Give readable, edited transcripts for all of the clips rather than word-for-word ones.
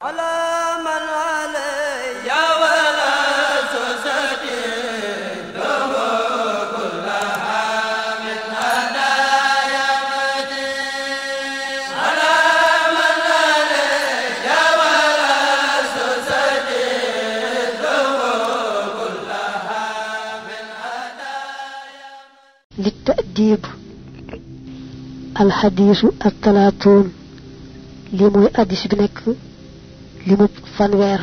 على من علي ولا سوسدي له كلها من هدايا مدين على من علي ولا سوسدي له كلها من هدايا للتأديب الحديث الثلاثون لموي أديس بنك لمو فانوير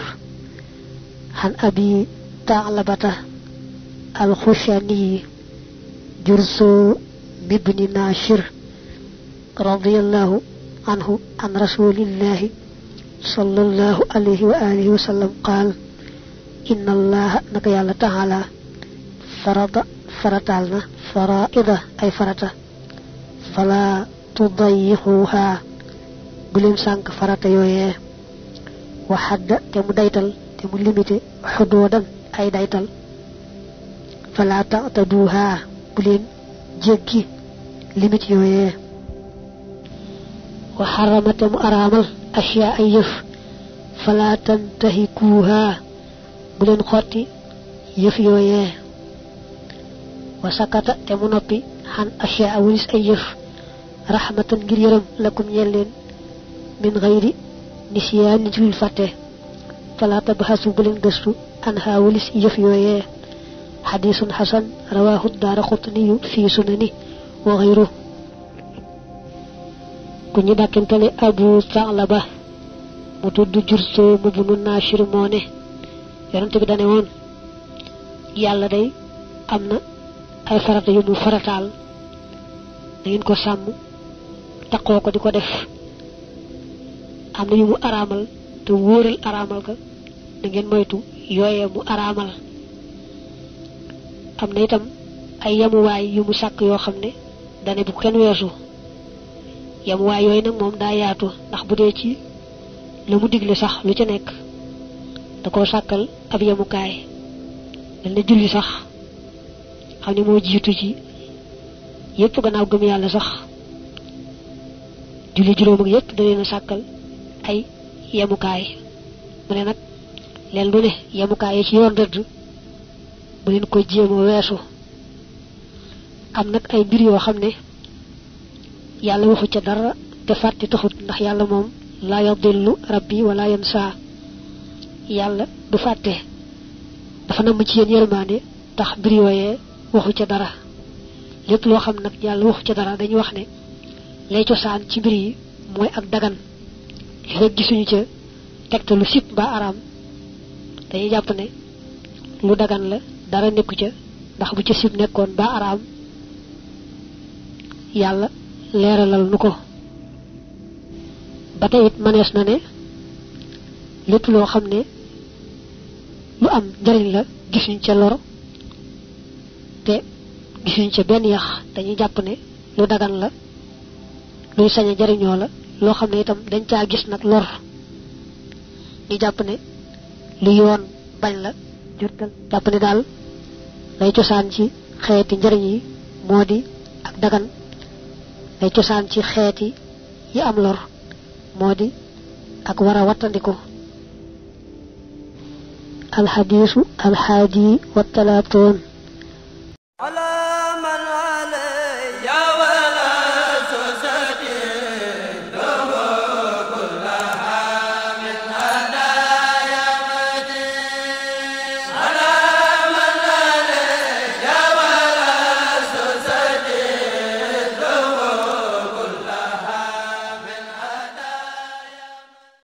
عن أبي ثعلبة الخشني جرسو بابن ناشر رضي الله عنه عن رسول الله صلى الله عليه وآله وسلم قال إن الله نقيال تعالى فرض فرطالنا فرائض أي فرطة فلا تضيحوها بلين سانك فرطة يويه وحد تمو دايتال تمو ليميتي حدودا أي دايتال فلا تعتدوها بلين جيكي ليميت يويه وحرم تمو أرامل أشياء يف فلا تنتهكوها بلين خوتي يف يويه وسكت تمو نوبي عن أشياء وليس أي يف رحمة ngir yërëm lakum ñeel leen min ghayri nisyan ci wil faté fala tabhasu bu leen gëstu anha walis yëf yooyee hadithun hasan rawahu ad-Daraqutni fi sunani wa ghayru ku ñu dakantale Abu Tha'laba mu tuddu Jurso mu bunu Nashir moone yonent bi dane woon yàlla day amna ay farata yu mu farataal da ngeen ko sàmm takkoo ko di ko def am na yu mu araamal te wóoral araamal ka da ngeen moytu yooyee mu araamal am na itam ay yamuwaay yu mu sàkk yoo xam ne dane bu kenn weesu yamuwaay yooyu nag moom daa yaatu ndax bu dee ci la mu digle sax lu ca nekk da koo sàkkal ab yamukaay dal na julli sax xam ne moo jiitu ci yépp gannaaw gëm yàlla sax julli juróom ak yépp da leen a sàkkal ay yemukaay mu ne nag leen lu ne yemukaay yi ci yoon rëdd bu leen ko jéem a weesu am nag ay mbir yoo xam ne yàlla waxu ca dara te fàtte taxut ndax yàlla moom laa yadillu rabbi wala yansa yàlla du fàtte dafa namm ci yéen yërmaande tax mbir yooyee waxu ca dara lépp loo xam nag yàlla waxu ca dara dañuy wax ne lay cosaan ci mbir yi mooy ak dagan li rek gisuñu ca tegtalu sib mbaa araam dañuy jàpp ne lu dagan la dara nekku ca ndax bu ca sib nekkoon mbaa araam yàlla leeralal nu ko ba tey it mënees na ne lépp loo xam ne lu am njariñ la gisuñ ca lor te gisuñ ca benn yax dañuy jàpp ne lu dagan la luy sañ a jariñoo la loo xam ne itam dañ caa gis nag lor ñu jàpp ne lu yoon bañ la jottal jàpp ne daal lay cosaan ci xeeti njariñ yi moo di ak dagan lay cosaan ci xeeti yi am lor moo di ak war a wattandiku alxadiisu alxaadi wa talaatoon